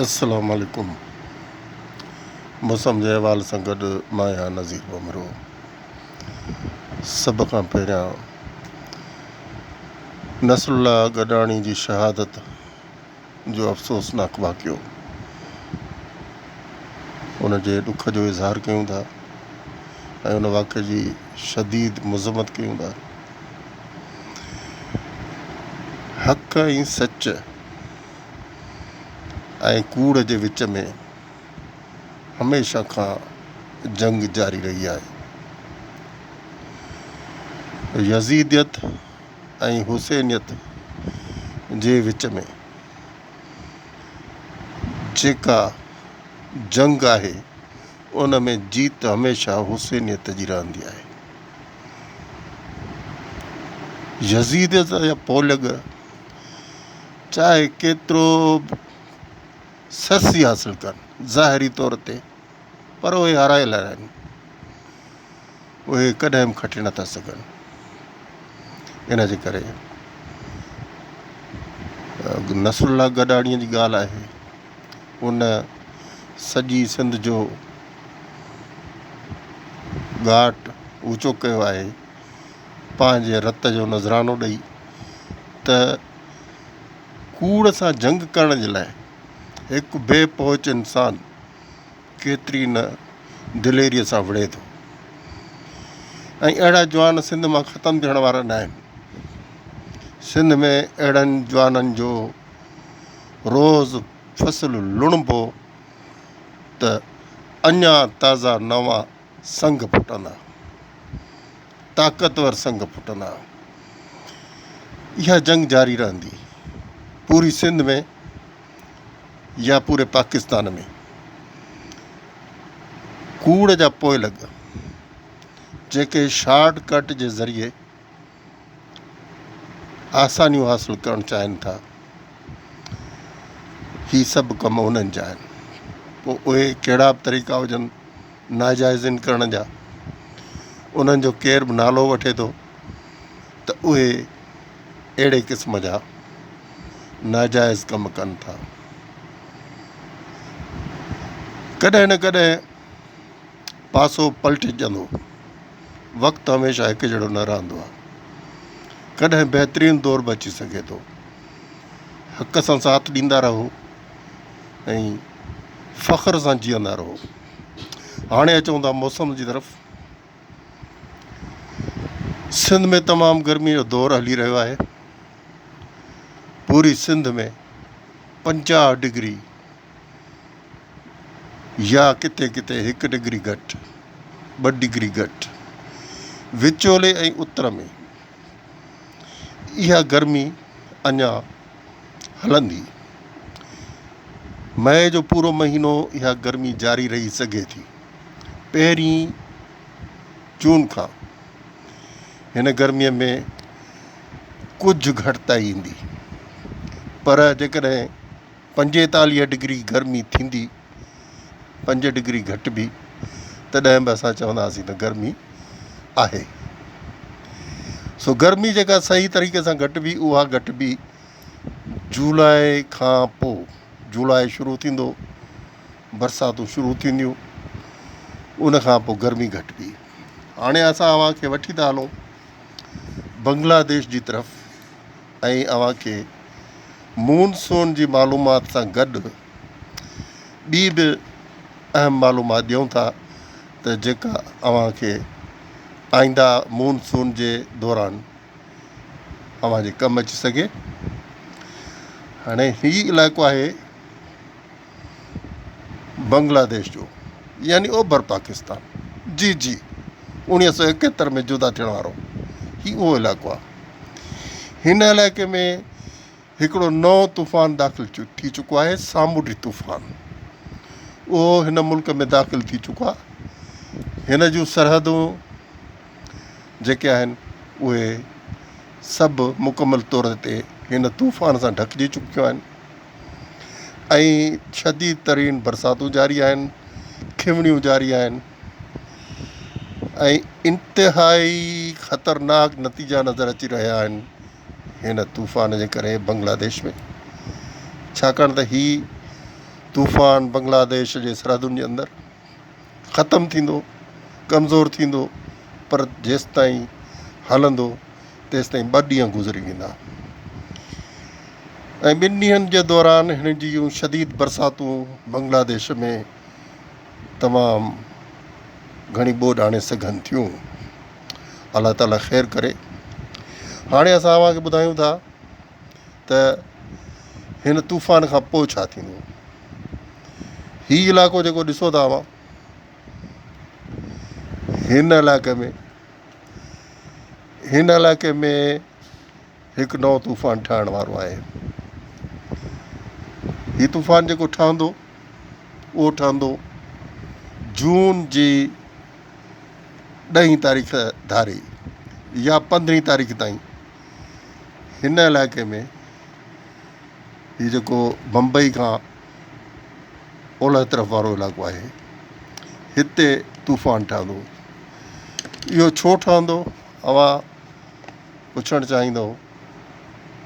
السلام عليڪم موسم جي احوال سان گڏ مان آهيان نذير ڀنڀرو سڀ کان پهريان نصر الله گڏاڻي جي شهادت جو افسوسناڪ واقعو ان جي ڏک جو اظهار ڪيون ٿا ۽ ان واقعي جي شديد مذمت ڪيون ٿا حق ۽ سچ ۽ ڪوڙ جي وچ ۾ هميشه کان جنگ جاري رهي آهي. يزيديت ۽ حسينيت جي وچ ۾ جيڪا جنگ آهي ان ۾ جيت هميشه حسينيت جي رهندي آهي. يزيديت جا پوئلڳ چاهي ڪيترو به سرسي حاصل ڪن ظاهري طور تي پر اهي هارايل آهن اهي ڪڏهن به کٽي نٿا سگهن ان جي ڪري نصر الله گڏاڻي جي ڳالهه آهي ان سڄي سنڌ جو ڳاٽ اوچو ڪيو آهي پنهنجي رت جو نذرانو ڏئي ته ڪوڙ سان جنگ ڪرڻ جي لاء هڪ بي پهچ انسان ڪيتري نه دليريء سان وڙهي ٿو ۽ اهڙا جوان سنڌ مان ختم ٿيڻ وارا نه آهن. سنڌ ۾ اهڙن جوانن جو روز فصل لڻبو ته اڃا تازا نوان سنگ ڦٽندا، طاقتور سنگ ڦٽندا. اها جنگ جاري رهندي پوري سنڌ ۾ يا پوري پاڪستان ۾ ڪوڙ جا پوئلڳ جيڪي شارٽ ڪٽ جي ذريعي آسانيون حاصل ڪرڻ چاهين ٿا هي سڀ ڪم انهن جا آهن پوء اهي ڪهڙا به طريقا هجن ناجائزين ڪرڻ جا انهن جو ڪير به نالو وٺي ٿو ته اهي اهڙي قسم جا ناجائز ڪم ڪن ٿا ڪڏهن نه ڪڏهن پاسو پلٽجندو. وقت هميشه هڪ جهڙو نه رهندو آهي. ڪڏهن بهترين دور به اچي سگهي ٿو. حق سان ساٿ ڏيندا رهو ۽ فخر سان جيئندا رهو. هاڻي اچون ٿا موسم جي طرف. سنڌ ۾ تمام گرمي جو دور هلي رهيو آهي. پوري سنڌ ۾ 50 ڊگري يا ڪٿي ڪٿي هڪ ڊگري گهٽ، ٻه ڊگري گهٽ، وچولي ۽ اتر ۾ اها گرمي اڃا هلندي. مئي جو پورو مهينو اها گرمي جاري رهي سگهي ٿي. پهرين جون کان هن گرمي ۾ ڪجهه گهٽتائي ايندي پر جيڪڏهن 45 ڊگري گرمي ٿيندي، پنج ڊگري گهٽ به، تڏهن به اسان چونداسين ته گرمي آهي. سو گرمي جيڪا صحيح طريقي سان گهٽبي اها گهٽبي جولاء کان پوء، جولاء شروع ٿيندو، برساتون شروع ٿينديون، ان کان پوء گرمي گهٽبي. هاڻي اسان اوهان کي وٺي ٿا هلون بنگلاديش جي طرف ۽ اوهان کي مون سون جي معلومات سان گڏ ٻي به اهم معلومات ڏيون ٿا ته جيڪا اوهان کي آئنده مون سون جي دوران اوهان جي ڪم اچي سگهي. هاڻي هي علائقو آهي بنگلاديش جو يعني اوڀر پاڪستان جي جي 1971 ۾ جدا ٿيڻ وارو هي اهو علائقو آهي. هن علائقي ۾ هڪڙو نئون طوفان داخل ٿي چڪو آهي، سامونڊي طوفان اهو هن ملڪ ۾ داخل ٿي چڪو آهي. هن جون سرحدون جيڪي آهن اهي سڀ مڪمل طور تي هن طوفان سان ڍڪجي چڪيون آهن ۽ شديد ترين برساتون جاري آهن، کنوڻيون جاري آهن ۽ انتهائي خطرناڪ نتيجا نظر اچي رهيا آهن. هن طوفان جي ڪري بنگلاديش ۾ ڇاڪاڻ ته هي طوفان بنگلاديش جي سرحدن جي اندر ختم ٿيندو، ڪمزور ٿيندو پر جيستائين هلندو تيستائين ٻه ڏينهن گذري ويندا ۽ ٻن ڏينهن جي دوران هن جون شديد برساتون بنگلاديش ۾ تمام گهڻي ٻوڏ آڻي سگهن ٿيون. الله تعالي خير ڪري. هاڻي اسان اوهان کي ٻڌايون ٿا ته هن طوفان کان پوء ڇا ٿيندو. هي علائقو جيڪو ڏسو ٿا اوهان هن علائقي ۾ هن علائقي ۾ هڪ نئون طوفان ٺهڻ وارو آهي. هي طوفان جيڪو ٺهندو اهو ٺهندو جون جي ڏهين تاريخ ڌاري يا پندرهين تاريخ تائين هن علائقي ۾ هي جيڪو بمبئي کان اولهه طرف وارو علائقو آهي هتي طوفان ٺهندو. اهو ڇو ٺهندو اوهان پڇڻ چاهيندؤ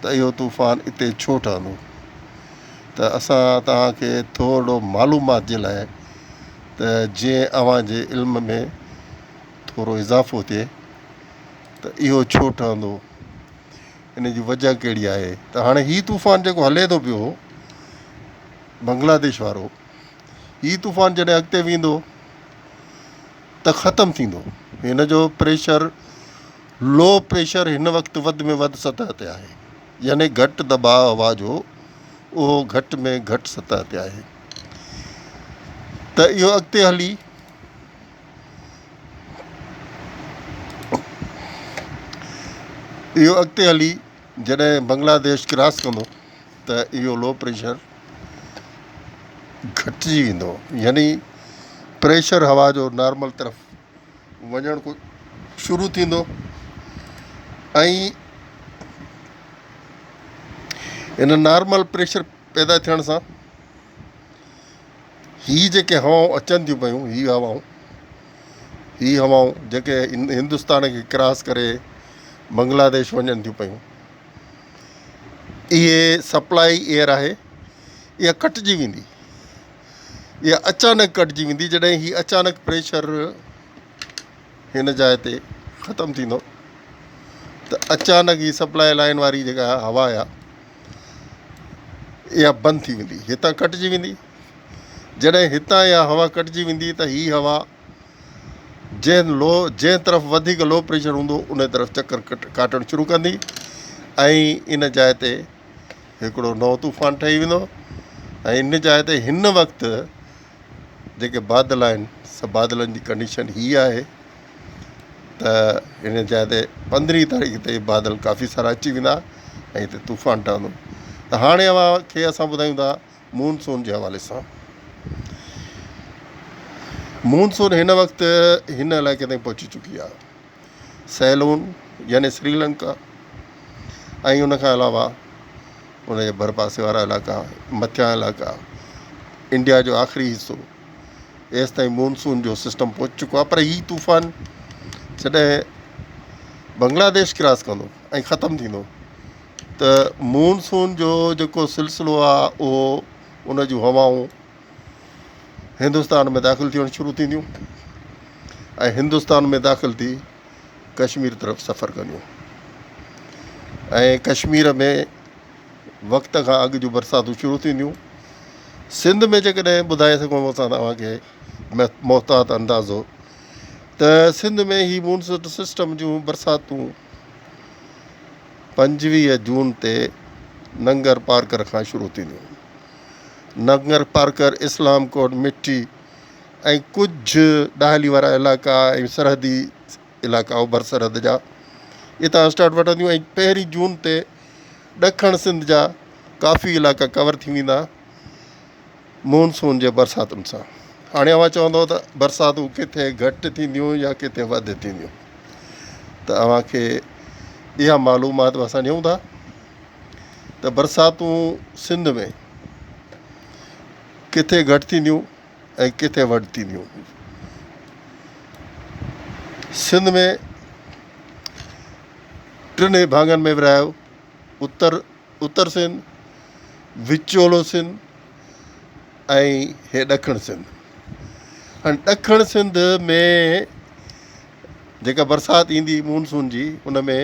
ته اهو طوفان اتي ڇو ٺهندو ته اسان توهان کي ٿورڙو معلومات جي لاء ته جيئن اوهان جي علم ۾ ٿورو اضافو ٿئي ته اهو ڇو ٺهندو ان جي وجه ڪهڙي آهي ته هاڻي هي طوفان جيڪو هلي ٿو پيو بنگلاديش وارو هي طوفان جڏهن اڳتي ويندو ته ختم ٿيندو هن جو پريشر لو پريشر هن وقت وڌ ۾ وڌ سطح تي آهي يعني گهٽ دٻاء هوا جو اهو گهٽ ۾ گهٽ سطح تي آهي ته اهو اڳتي هلي اهو اڳتي هلي جڏهن بنگلاديش ڪراس ڪندو ته اهو لو پريشر گهٽجي ويندو يعني پريشر هوا جو نارمل طرف وڃڻ شروع ٿيندو ۽ ان نارمل پريشر پيدا ٿيڻ سان هي جيڪي هوائون اچن ٿيون پيون هي هوائون هي هوائون جيڪي هندستان کي ڪراس ڪري بنگلاديش وڃن ٿيون پيون اهي سپلائي ايئر آهي اها ڪٽجي ويندي اها اچانڪ ڪٽجي ويندي جڏهن هي اچانڪ پريشر هن جاء تي ختم ٿيندو ته اچانڪ هي سپلائي لائن واري جيڪا هوا آهي اها بند ٿي ويندي هتان ڪٽجي ويندي جڏهن هتان اها هوا ڪٽجي ويندي ته هي هوا جنهن لو جنهن طرف وڌيڪ لو پريشر هوندو ان طرف چڪر ڪاٽڻ شروع ڪندي ۽ ان جاء تي هڪڙو نئون طوفان ٺهي ويندو ۽ ان جاء تي هن وقت جيڪي بادل آهن سڀ بادلن جي ڪنڊيشن هي آهي ته ان جاء تي پندرهين تاريخ تي بادل ڪافي سارا اچي ويندا ۽ هتي طوفان ٺهندو ته هاڻي اوهان کي اسان ٻڌايون ٿا مون سون جي حوالي سان مون سون هن وقت هن علائقي تائين پهچي چڪي آهي سيلون يعني سري لنڪا ۽ ان کان علاوه ان جي ڀرپاسي وارا علائقا مٿيان علائقا انڊيا جو آخري حصو ايستائين مونسون جو سسٽم پهچي چڪو آهي پر هي طوفان جڏهن بنگلاديش ڪراس ڪندو ۽ ختم ٿيندو ته مونسون جو جيڪو سلسلو آهي اهو ان جون هوائون هندستان ۾ داخل ٿيڻ شروع ٿينديون ۽ هندستان ۾ داخل ٿي ڪشمير طرف سفر ڪنديون ۽ ڪشمير ۾ وقت کان اڳ جون برساتون شروع ٿينديون. سنڌ ۾ جيڪڏهن ٻڌائي سگهون اسان توهان کي محتاط اندازو ته سنڌ ۾ هي مونسون سسٽم جون برساتون 25 جون تي ننگر پارڪر کان شروع ٿينديون. ننگر پارڪر، اسلام ڪوٽ، مٺي ۽ ڪجهه ڏاهلي وارا علائقا ۽ سرحدي علائقا اوڀر سرحد جا اتان اسٽارٽ وٺنديون ۽ پهرين جون تي ڏکڻ سنڌ جا ڪافي علائقا ڪور ٿي ويندا مون سون جي برساتن سان. هاڻي اوهان چوندو ته برساتون ڪٿي گهٽ ٿينديون يا ڪٿي وڌ ٿينديون ته اوهان کي اها معلومات به اسان ڏيون ٿا ته برساتون سنڌ ۾ ڪٿي گهٽ ٿينديون ۽ ڪٿي وڌ ٿينديون. سنڌ ۾ ٽن ڀاڱن ۾ ورهايو، اتر اتر سنڌ، وچولو سنڌ ۽ هي ڏکڻ سنڌ. هاڻي ڏکڻ سنڌ ۾ جيڪا برسات ايندي مونسون جي ان ۾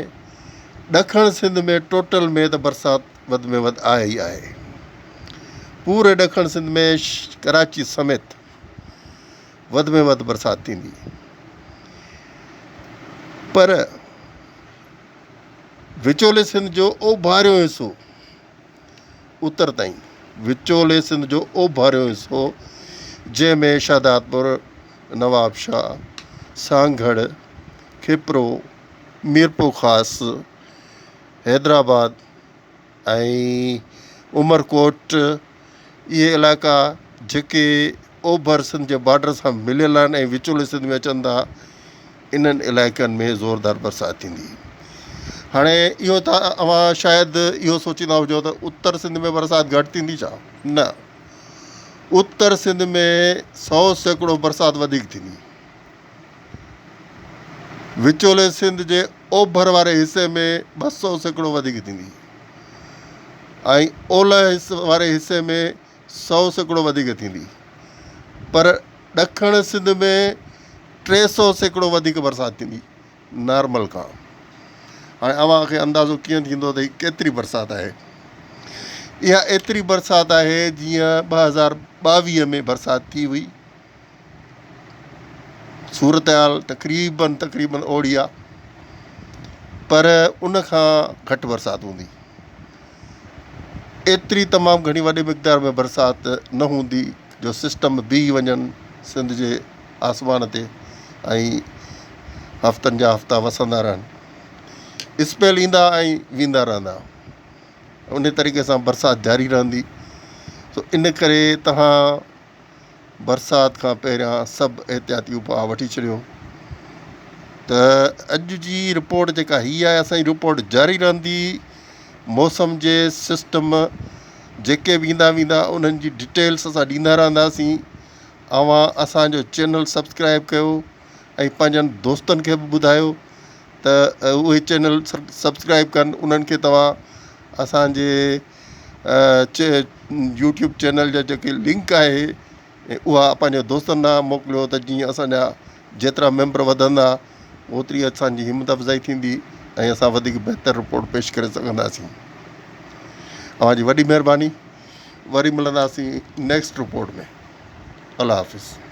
ڏکڻ سنڌ ۾ ٽوٽل ۾ ته برسات وڌ ۾ وڌ آهي ئي آهي. پوري ڏکڻ سنڌ ۾ ڪراچي سميت وڌ ۾ وڌ برسات ٿيندي پر وچولي سنڌ جو اوڀاريون حصو اتر تائين وچولي سنڌ جو اوڀاريون حصو جنهن ۾ شهدادپور، نوابشاهه، سانگهڙ، کپرو، ميرپورخاص، حيدرآباد ۽ عمرڪوٽ اهي علائقا جيڪي اوڀر سنڌ جي بارڊر سان مليل آهن ۽ وچولي سنڌ ۾ اچن ٿا انهن علائقن ۾ زوردار برسات ٿيندي. هاڻي اهو ته اوهان شايد اهو سوچيندا هجو ته اتر سنڌ ۾ برسات گهٽ ٿيندي ڇا؟ نه اتر سنڌ ۾ 100% برسات وڌيڪ ٿيندي. وچولي سنڌ جي اوڀر واري حصي ۾ 200% وڌيڪ ٿيندي ۽ اولهه واري حصي ۾ 100% وڌيڪ ٿيندي پر ڏکڻ سنڌ ۾ 300% وڌيڪ برسات ٿيندي نارمل کان. هاڻي اوهان کي اندازو ڪيئن ٿيندو ته هي ڪيتري برسات آهي. اها ايتري برسات آهي جيئن 2022 ۾ برسات ٿي هئي. صورتحال تقريبن تقريبن اوڙي آهي پر ان کان گهٽ برسات هوندي. ايتري تمام گهڻي وڏي مقدار ۾ برسات نه هوندي جو سسٽم بيهي وڃن سنڌ جي آسمان تي ۽ هفتن جا هفتا وسندا رهن اسپيل ايندا ۽ ويندا رهندا ان طريقي سان برسات جاري رهندي سو ان ڪري توهان برسات کان پهريان سڀ احتياطي اپاء وٺي ڇڏيو ته اڄ جي رپورٽ جيڪا هي آهي اسان جي رپورٽ جاري رهندي موسم جي سسٽم جيڪي به ايندا ويندا انهن جي ڊٽيلس اسان ڏيندا رهنداسين اوهان اسانجو چينل سبسڪرائب ڪيو ۽ پنهنجن دوستن کي به ٻڌايو ته اهي چينل سبسڪرائب ڪن انهن کي توهان اسانجي يوٽيوب چينل جا جيڪي لنڪ آهي اها پنهنجي دوستن ڏانهن موڪليو ته جيئن اسان جا جيترا ميمبر وڌندا اوتري اسان جي همت افزائي ٿيندي ۽ اسان وڌيڪ بهتر رپورٽ پيش ڪري سگهنداسين. اوهان جي وڏي مهرباني وري ملنداسين نيڪسٽ رپورٽ ۾ الله حافظ.